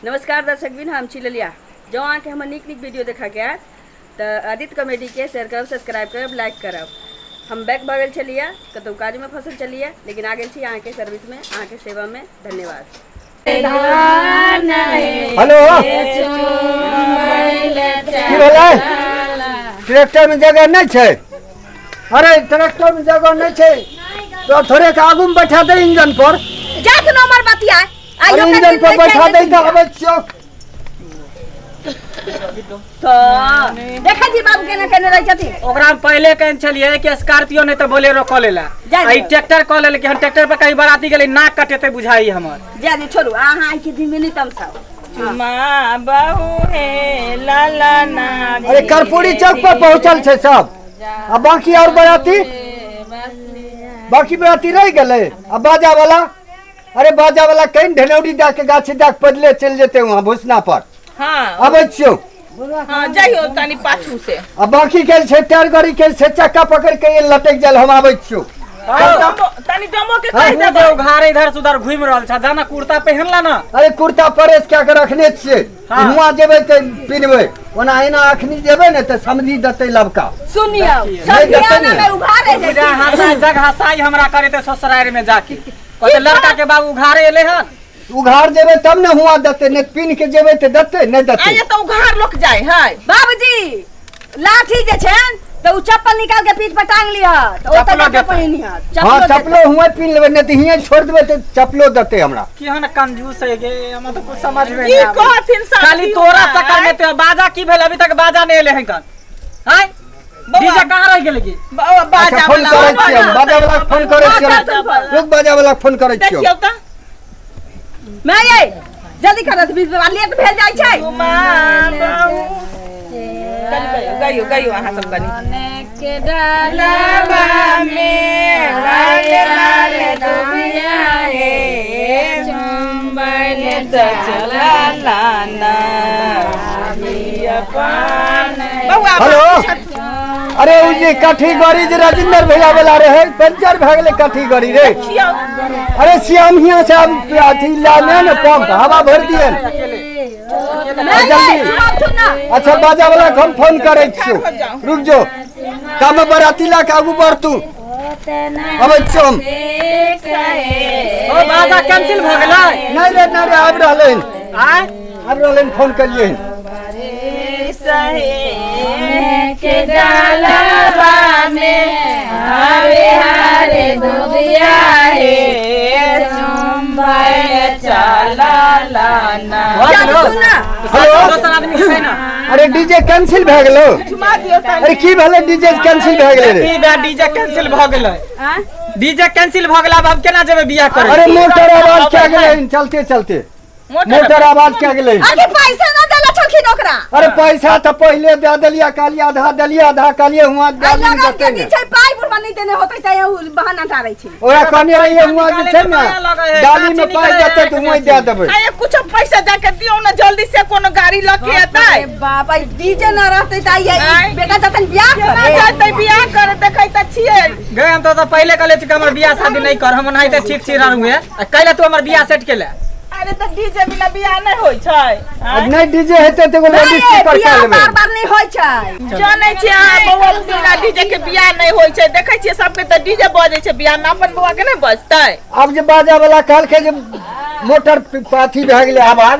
नमस्कार दर्शक बिन, हम छी ललिया। जँ अहाँके हमर नीक नीक वीडियो देखऽके आयत तऽ आदित्य कॉमेडीके शेयर करब, सब्सक्राइब करब, लाइक करब। हम बैक भऽ गेल छलियै, कतहु काजमे फँसल छलियै, लेकिन आ गेल छी अहाँके सर्विसमे, अहाँके सेवामे। धन्यवाद। हेलो, की भेलै? ट्रैक्टर में जगह नहीं छै। अरे ट्रैक्टर में जगह नहीं छै तो थोड़े के आगू में बैठा दे इंजन पर। जा सुनो हमर बतिया। अरे इंजन पर बैठा दे तऽ आबै छियौ। तो देखै छी बाबू केना केने रहै छथिन। ओकरा हम पहिले कहने छलियै कि स्कॉर्पियो नहीं तो बोलेरो कऽ लेला, जा आ ई दियौ। ट्रैक्टर कऽ लेलकै हन। ट्रैक्टर पर कहीं बराती गेलै, नाक कटेतै बुझाई हमर। जा दियौ, छोड़ू, अहाँ आइ के दिन में नहि तमसाउ। चुमा बहु हे लाला ना। अरे कर्पूरी चौक पर पहुंचल छै सब, आ बाकी और बराती, बाकी बराती रहि गेलै। आ बाजा वाला, अरे बाजा वाला कहीं ढेनौरी दए के गाछी दए के पैदले चलि जेतै वहाँ भुसना पर। हाँ। अबै छियौ। हाँ, जाइयो तनी पाछू से। आ बाकी के छै टायर गाड़ी के छै चक्का पकड़ के ये लटक जाल, हम आबै छियौ। तनी डमो के हाँ, कहि तू देबै। जे उघारे इधर से उधर घूमि रहल छ, जाना कुर्ता पहिनला ना। अरे कुर्ता परेश कए के रखने छियै। हाँ। हुआँ जेबै तऽ पिन्हबै, ओना एना अखनी जेबै ने तऽ समझी देतै लबका। सुनियौ, नहीं सब देतै बियाना ने। में उघारे जाइ बुझा छै। हंसाई जग हंसाई हमरा करेते ससुरारि में जाके, कहते लड़का के बाबू उघारे एले हन। उघार जेबै तब ने हुआँ देतै, नहि पिन्ह के जेबै तऽ देतै नहि देतै। आये तऽ उघार लोक जाय है। बाबूजी लाठी जे छै तऽ उ चप्पल निकाल के पीठ पर टांग लिह, तऽ ओतऽ चप्पलो जाके देतै। पहिनिह। हाँ, चप्पलो चप्पलो हुआँ पिन्ह लेबै, नहि तऽ हियाँ छोड़ि देबै तऽ चप्पलो देतै हमरा। केहन कंजूस है गे, हमरा तऽ कुछ समझ में की नहीं आबै। कहथिन सब खाली तोरा चक्कर में तो बाजा की भेल, अभी तक बाजा नहीं एले हन कन। हाय बौआ। डीजे कहाँ रह गेलै की? बौआ, बाजा अच्छा फोन वाला करै छियै हम, बाजा वाला के फोन करै छियै बाजा वाला। हम। रुक, बाजा वाला के फोन करै छियै। देखियौ तऽ। मैं ये जल्दी करत, बीच में लेट भेल जाइ छै। चुमा बहु कनि गइयो गइयो गइयो अहाँ सब कनि के डालबा में लाल लाल दुबिया हे चुम्बल चला लाना बौआ। हेलो, अरे उ जे काठी गाड़ी जे राजेंद्र भैया वाला रहे, पंचर भए गेलै काठी गाड़ी रे। अरे श्याम हियाँ से अब अथी लाने ने पंप हवा भरि दिए मैं ये जल्दी। आबथुन ना। अच्छा बाजा वाला के हम फोन करै छियौ, रुक जो, तामे बराती ला के आगू बढ़ तू, अबै छियौ हम। ओ बाजा कैंसिल भऽ गेलै? नहि रे, नहि रे, आबि रहलै हन। आय आबि रहलै हन, फोन कलियै हन। के डालबा में हरे हरे दुबिया हे चुम्बल चला लाना। भऽ गेलौ? सुन ना। हेलो। दोसर आदमी छै ना। अरे डीजे कैंसिल भए गेलौ? चुमा दियौ तनी। अरे की भेलै, डीजे कैंसिल भए गेलै रे? की बे, डीजे कैंसिल भऽ गेलै? आँय? डीजे कैंसिल भऽ गेलै, आब हम केना जेबै बियाह करे? अरे मोटर आवाज क्या गेलै हन? चलते चलते मोटर आवाज क्या गेलै हन? आखिर पैसा ना देला छलखिन ओकरा। अरे पैसा तऽ पहिले दए देलियै, कहलियै आधा देलियै, आधा कहलियै हुआँ आ डाली लगन देतै के ने। दिन छै, पाइ बुढ़वा नहि देने होतै तऽ उ बहाना टारै छै। ओकरा कहने रहियै हुआँ जे छै ने डाली में पाइ देतै तऽ हुआँ दए देबै। आये कुछो पैसा जाके दियौ ना जल्दी से, कोनो गाड़ी लऽ के एतै। अरे बाप, आई डीजे ना रहतै तऽ आई आँय? बेटा जतन बियाह केना करे जेतै बियाह करे, देखै तऽ छियै। गे, हम तो पहिले कहले छी कि हमर बियाह शादी नहीं कर, हम ओनाहिते ठीक छी रहू है, आ कैला तू हमर बियाह सेट केले? अरे तऽ डीजे बिना बियाह नहि होइ छै। आ नहि डीजे हेतै तऽ एगो नहीं, लाउड स्पीकर बियाह कए लेबै। बार बार नहीं होइ छै। जानै छियै अहाँ बौआ, बिना डीजे के बियाह नहि होइ छै। देखै छियै सबके तऽ डीजे बजै छै बियाह मे, अपन बौआ के नहि बजतै? आब जे बाजा वाला कहलकै जे मोटर अथी भए गेलै आवाज,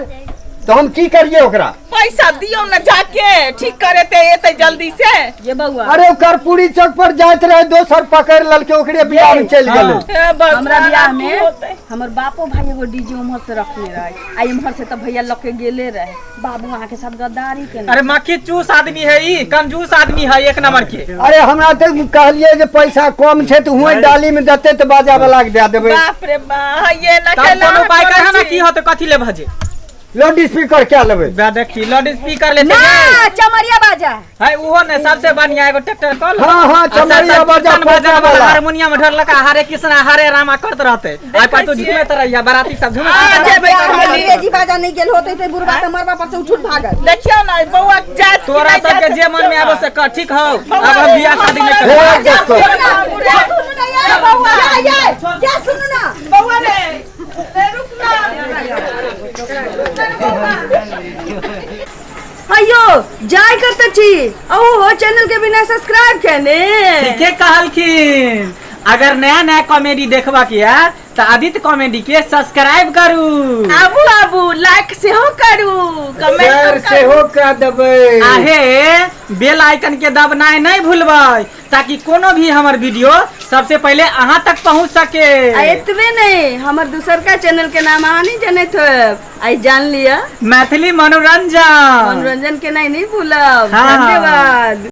तऽ हम की करियै ओकरा? पैसा दियौ ने, जाके ठीक करेतै, एतै जल्दी से। ये बौआ, अरे ओ कर्पूरी चौक पर जाइत रहे, दोसर पकड़ि लेलकै, ओकरे बियाह में चलि गेलै। हे भगवान, हमरा बियाह आब की में होतै? हमर बापो भाई एगो डीजे उम्हर से रखने रहे, आ इम्हर से तऽ भैया लऽ के गेले रहे। बाबू अहाँ के साथ गद्दारी केने। अरे मक्खी चूस आदमी है ई, कंजूस आदमी है एक नंबर के। अरे हमरा तऽ कहलियै जे पैसा कम छै तऽ हुएँ डाली में देतै तऽ बाजा वाला के दए देबै। बाप रे बा, ये ना तब केना कोनो उपाय करै कहे ना छी? की होतै, कथी ले भजे? लाउड स्पीकर क्या लेबै? बे देखी, लाउड स्पीकर लेते ना गए। चमरिया बाजा है उहो ने सबसे बढ़िया एगो ट्रैक्टर कल। हाँ, हाँ, चमरिया बाजा, भजन वाला। हारमोनियम में ढरलक, हरे कृष्णा हरे रामा करत रहते। आइ पर तू झूमैत रहिया, बाराती सब झूमैत आ, रहते। जेबै तऽ हमर खाली। अंग्रेजी बाजा नहीं गेल होते ते बुढ़वा तऽ मरबा पर से उठ उठ भागल। देखियौ ना बौआ जात कि तोरा नहि सबके जात जे मन में देखियौ आबो ना। से कर, ठीक हौ? अब हम बियाह शादी नहीं करब। हे देखो। जा सुनू ना ये बौआ, जा ये, जा सुनू ना बौआ रे, ए, रुक ना। रुक ना बौआ। अयो जाय करते छी ओ चैनल के बिना सब्सक्राइब केने। ठीके कहलखिन। अगर नया नया कॉमेडी देखबा के है तो आदित्य कॉमेडी के सब्सक्राइब करू। आबू आबू लाइक सेहो करू, शेयर कमेंट सेहो कऽ देबै। आहे बेल आइकन के दबनाय नहीं भूलबै ताकि कोनो भी हमर वीडियो सबसे पहले अहाँ तक पहुँच सके। आ एतबे नहीं, हमर दूसर का चैनल के नाम अहाँ नहीं जनैत होब, आई जान लिया मैथिली मनोरंजन। मनोरंजन के नहीं भूलब। हाँ। धन्यवाद।